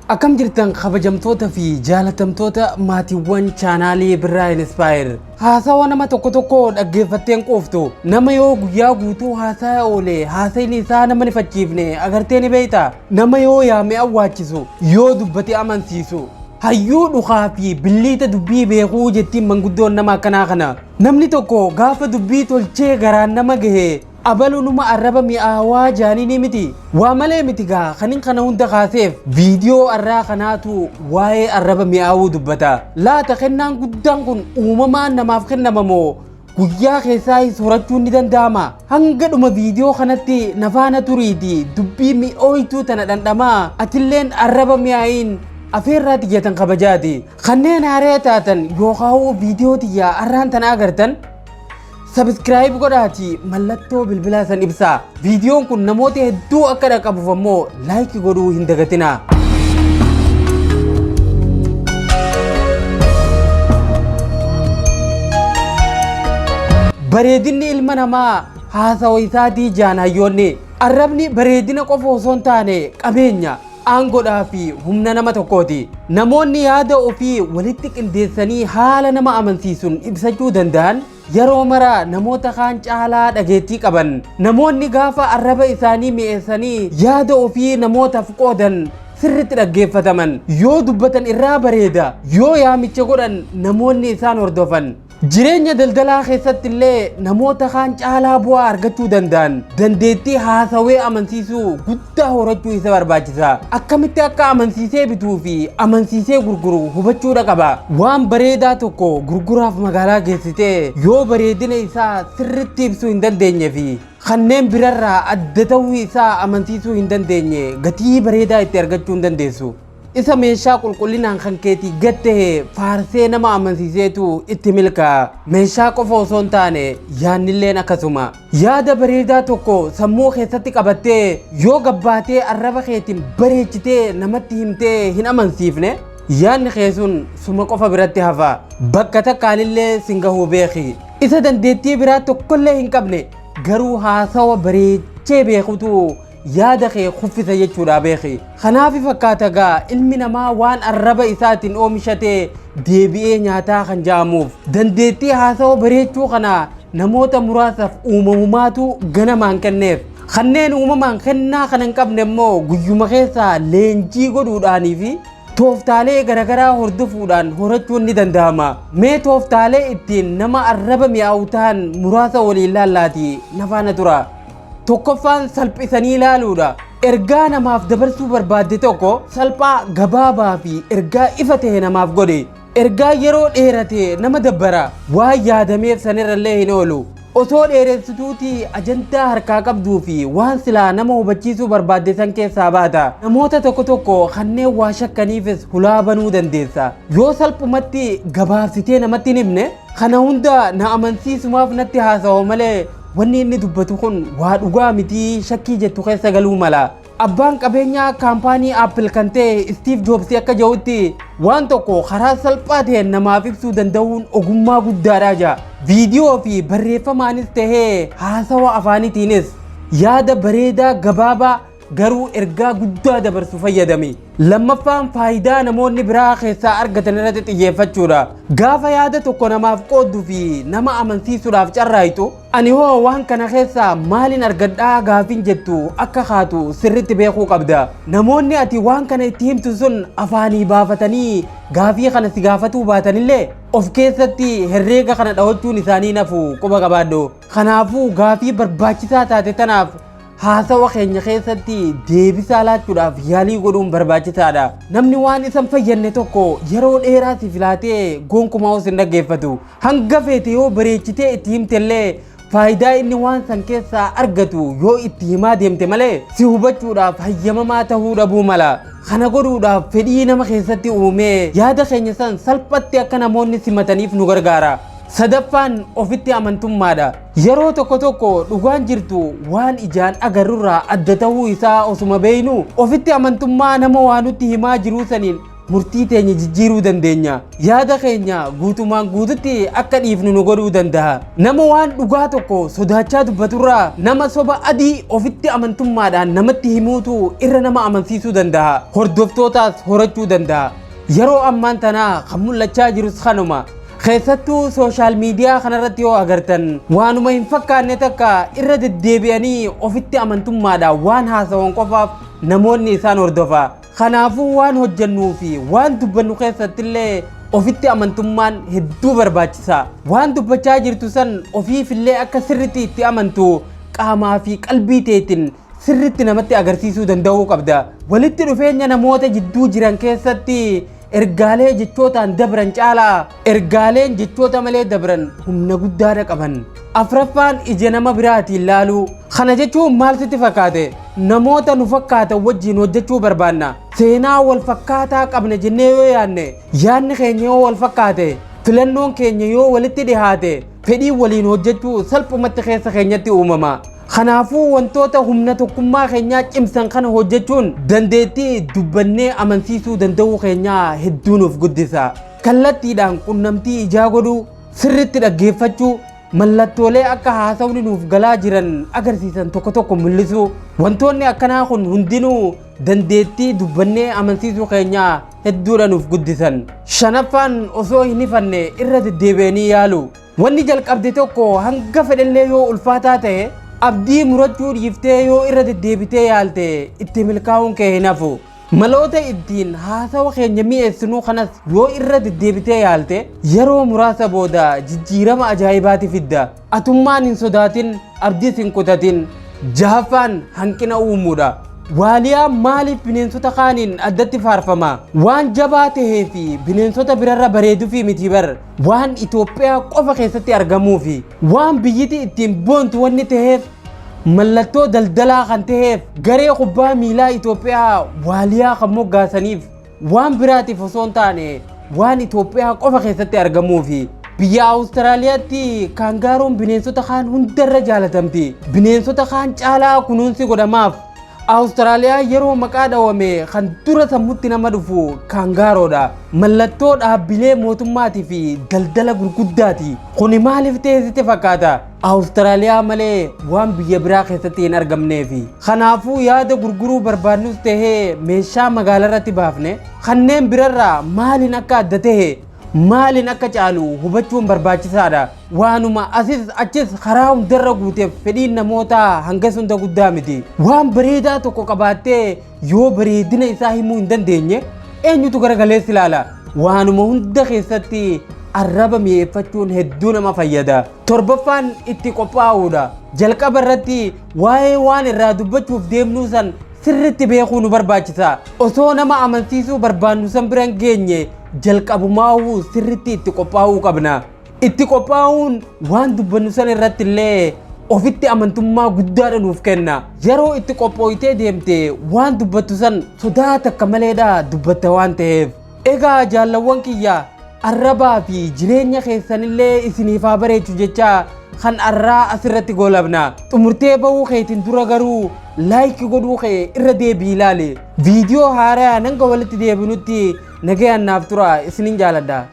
Akkam jirtan kabajamtoota fi jaalatamtoota maatiiwwan chaanaalii Birraa Inspire. Haasawa nama tokko tokko dhaggeeffatteen quuftu. Nama yoo guyyaa guutuu haasaa oole haasayni isaa nama ni fachiifne agartee ni beekta. Nama yoo yaame awwaachisu, yoo dubbate amansiisu. Hayyuu dhukaa fi billiita dubbii beekuu jettiin manguddoon nama akkanaa kana. Namni tokko gaafa dubbii tolchee garaan nama gahe abalu numa arraba mi'aawaa jaaniinii miti. Waa malee miti gaa kanin kana hunda kaaseef viidiyoo arraa kanaatu waa'ee arraba mi'aawuu dubbata. Laata kennaan guddaan kun uumamaan namaaf kennama moo guyyaa keessaa horachuun ni danda'ama? Hanga dhuma viidiyoo kanatti nafaana turiiti dubbii mi'ooytuu tana dhandhamaa atilleen arraba mi'aayin afeerraa tiyyatan kabajaati. Kanneen haaree taatan yookaan viidiyoo tiyyaa arraan tana agartan Subscribe godhaati mallattoo bilbilaa san ibsaa. Viidiyoon kun namoota hedduu akka dhaqqabuuf ammoo like godhuu hin dagatinaa. Bareedinni ilma namaa haasawa isaatii jaan hayyoonni. Arrabni bareedina qofa osoo hin taane qabeenya, aangodhaa fi humna nama tokkooti. Namoonni yaada ofii walitti qindeessanii haala nama amansiisuun ibsachuu danda'an yeroo mara namoota kaan caalaa dhageettii qaban. Namoonni gaafa arraba isaanii mi'eessanii yaada ofii namootaaf qoodan sirriitti dhaggeeffataman. Yoo dubbatan irraa bareeda, yoo yaamicha godhan namoonni isaan hordofan. Jireenya daldalaa keessatti illee namoota kaan caalaa bu'aa argachuu danda'an dandeettii haasawee amansiisuu guddaa horachuu isa barbaachisa. Akkamitti akka amansiisee bituu fi amansiisee gurguru hubachuudha qaba. Waan bareedaa tokko gurguraaf magaalaa geessitee yoo bareedina isaa sirriitti ibsuu hin dandeenye fi kanneen birarraa adda ta'uu isaa amansiisuu hin dandeenye gatii bareedaa itti argachuu hin dandeessu. Isa meeshaa qulqullinaan kan keetii gad ta'e faarsee nama amansiiseetu itti milkaa'a. Meeshaa qofa osoo hin taane yaannilleen akkasuma. Yaada bareedaa tokko sammuu keessatti qabattee yoo gabbaatee arraba keetiin bareechitee namatti himtee hin amansiifne yaadni kee sun suma qofa biratti hafa. Bakka takkaanillee sin gahuu beeki. Isa dandeettii biraa tokkollee hin qabne garuu haasawa bareechee beekutu yaada kee kuffisa jechuudha beeki. Kanaaf fakkaata gaa ilmi namaa waan arraba isaatiin oomishate deebi'ee nyaataa kan ja'amuuf. Dandeettii haasawa bareechuu kana namoota muraasaaf uumamumaatu ganamaan kenneef. Kanneen uumamaan kennaa kana hin qabne immoo guyyuma keessaa leenjii godhuudhaanii fi tooftaalee garaagaraa hordofuudhaan horachuun ni danda'ama. Mee tooftaalee ittiin nama arraba mi'aawu ta'an muraasa waliin laallaati nafaana tura. Tokkoffaan salphisanii ilaaluudha. Ergaa namaaf dabarsuu barbaadde tokko salphaa, gabaabaa fi ergaa ifa ta'e namaaf godhe. Ergaa yeroo dheerate nama dabbara. Waan yaadameef sanirrallee hin oolu. Osoo dheeressituuti ajandaa harkaa qabduu fi waan silaa nama hubachiisuu barbaadde san keessaa baata. Namoota tokko tokko kanneen waa shakkaniifis hulaa banuu dandeessa. Yoo salphumatti gabaabsitee namatti hin himne kana hunda na amansiisumaaf natti haasawa malee wanni inni dubbatu kun waa dhugaa mitii shakkii jettu keessa galuu mala. Abbaan qabeenyaa kaampaanii Apple kan ta'e Steve Jobs akka jedhutti waan tokko karaa salphaa ta'een namaaf ibsuu danda'uun ogummaa guddaadha jedha. Viidiyoo fi barreeffamaanis ta'ee haasawa afaanitiinis yaada bareedaa gabaabaa garuu ergaa guddaa dabarsu fayyadami. Lammaffaan faayidaa namoonni biraa keessaa argatan irratti xiyyeeffachuudha. Gaafa yaada tokko namaaf qoodduu fi nama amansiisuudhaaf carraaqxu, ani hoo waan kana keessaa maalin argadhaa gaafin jettu akka kaatu sirriitti beekuu qabda. Namoonni ati waan kana itti himtu sun afaanii baafatanii gaafii kana si gaafatuu baatanillee of keessatti herreega kana dhawachuun isaanii nafu quba qabaadhu. Kanaafuu gaafii barbaachisaa taate tanaaf haasawa keenya keessatti deebisaa laachuudhaaf yaalii godhuun barbaachisaadha. Namni waan isa hin fayyadne tokko yeroo dheeraa si filaatee gonkumaa os hin dhaggeeffatu. Hanga feete yoo bareechitee itti himtellee faayidaa inni waan san keessaa argatu yoo itti himaa deemte malee si hubachuudhaaf hayyamamaa ta'uu dhabuu mala. Kana godhuudhaaf fedhii nama keessatti uumee yaada keenya san salphatti akka namoonni simataniif nu gargaara. Sadaffaan ofitti amantummaadha. Yeroo tokko tokko dhugaan jirtu waan ijaan agarrurraa adda ta'uu isaa osuma beeknu ofitti amantummaa nama waa nutti himaa jiruu saniin murtii teenya jijjiiruu dandeenya. Yaada keenya guutumaan guututti akka dhiifnu nu godhuu danda'a. Nama waan dhugaa tokko sodaachaa dubbaturraa nama soba adii ofitti amantummaadhaan namatti himuutu irra nama amansiisuu danda'a. Hordoftootaas horachuu danda'a. Yeroo ammaan tanaa kan mul'achaa jirus kanuma. Keessattuu social media kanarratti yoo agartan waanuma hin fakkaanne takka irra deddeebi'anii ofitti amantummaadhaan waan haasawan qofaaf namoonni isaan hordofa. Kanaafuu waan hojjennuu fi waan dubbannu keessattillee ofitti amantummaan hedduu barbaachisa. Waan dubbachaa jirtu san ofiifillee akka sirritti itti amantu qaamaa fi qalbii teetiin sirritti namatti agarsiisuu danda'uu qabda. Walitti dhufeenya namoota jidduu jiran keessatti ergaalee jechootaan dabran caalaa ergaaleen jechoota malee dabran humna guddaadha qaban. Afraffaan ija nama biraatiin laaluu. Kana jechuun maal sitti fakkaate? Namoota nu fakkaatan wajjin hojjechuu barbaanna. Seenaa wal fakkaataa qabna jennee yoo yaadne, yaadni keenya yoo wal fakkaate, filannoon keenya yoo walitti dhihaate, fedhii waliin hojjechuu salphumatti keessa keenyatti uumama. Kanaafuu wantoota humna tokkummaa keenyaa cimsan kana hojjechuun dandeettii dubbannee amansiisuu danda'uu keenyaa hedduu nuuf guddisa. Kallattiidhaan qunnamtii ijaa godhuu, sirriitti dhaggeeffachuu, mallattoolee akka haasawni nuuf galaa jiran agarsiisan tokko tokko mul'isuu. Wantoonni akkanaa kun hundinuu dandeettii dubbannee amansiisuu keenyaa hedduudha nuuf guddisan. Shanaffaan osoo hin ifanne irra deddeebi'anii yaalu. Wanni jalqabde tokko hanga fedhellee yoo ulfaataa ta'e abdii murachuu dhiiftee yoo irra deddeebitee yaalte itti milkaa'uun kee hin hafu. Maloota ittiin haasawa keenya mi'eessinuu kanas yoo irra deddeebitee yaalte yeroo muraasa booda jijjiirama ajaa'ibaati fidda. Atummaan hin sodaatin, abdiis hin kutatin. Jahaffaan hanqina uumuudha. Waaliyaan maaliif bineensota kaaniin addatti faarfama? Waan jabaa tahee fi bineensota birarra bareeduufi miti bar. Waan Itoophiyaa qofa keessatti argamuufi waan biyyiti ittiin boontu wanni taheef mallattoo daldalaa kan taheef garee kubbaa miilaa Itoophiyaa waaliyaa kan moggaasaniif waan biraatiif osoo hin taane waan Itoophiyaa qofa keessatti argamuufi. Biyya Awustiraaliyaatti kaangaaroon bineensota kaan hundarra jaalatamti. Bineensota kaan caalaa kunuunsi godhamaaf. Awustiraaliyaa yeroo maqaa dhawame kan dura sammutti nama dhufu kaangaaroodha. Mallattoo dhaabbilee mootummaatii fi daldala gurguddaati. Kuni maaliif ta'e sitti fakkaata? Awustiraaliyaa malee waan biyya biraa keessatti hin argamneefi. Kanaafuu yaada gurguruu barbaannus tahee meeshaa magaalaa irratti baafne kanneen birarraa maaliin akka adda tahe maaliin akka caalu hubachuun barbaachisaadha. Waanuma asis achis karaa hundarra guuteef fedhiin namootaa hangas hunda guddaa miti. Waan bareedaa tokko qabaattee yoo bareedina isaa himuu hin dandeenye eenyutu garagalees ilaala? Waanuma hunda keessatti arraba mi'eeffachuun hedduu nama fayyada. Torbaffaan itti qophaa'uudha. Jalqaba irratti waa'ee waan irraa dubbachuuf deemnuu san sirriitti beekuu nu barbaachisa. Osoo nama amansiisuu barbaannu san bira hin geenye jalqabumaa'uu sirriitti itti qophaa'uu qabna. Itti qophaa'uun waan dubbannu san irratti illee ofitti amantummaa guddaadha nuuf kenna. Yeroo itti qophooytee deemte waan dubbattu san sodaa takka maleedha dubbatta waan ta'eef. Egaa jaallawwan kiyya, arrabaa fi jireenya keessanillee isiniif haa bareechu jecha kan arraa asirratti goolabna. Xumurtee bahuu keetiin dura garuu like godhuu kee irra deebii ilaali. Viidiyoo haaraa hanga walitti deebinutti nagayaan naaf tura, isinin jaaladha.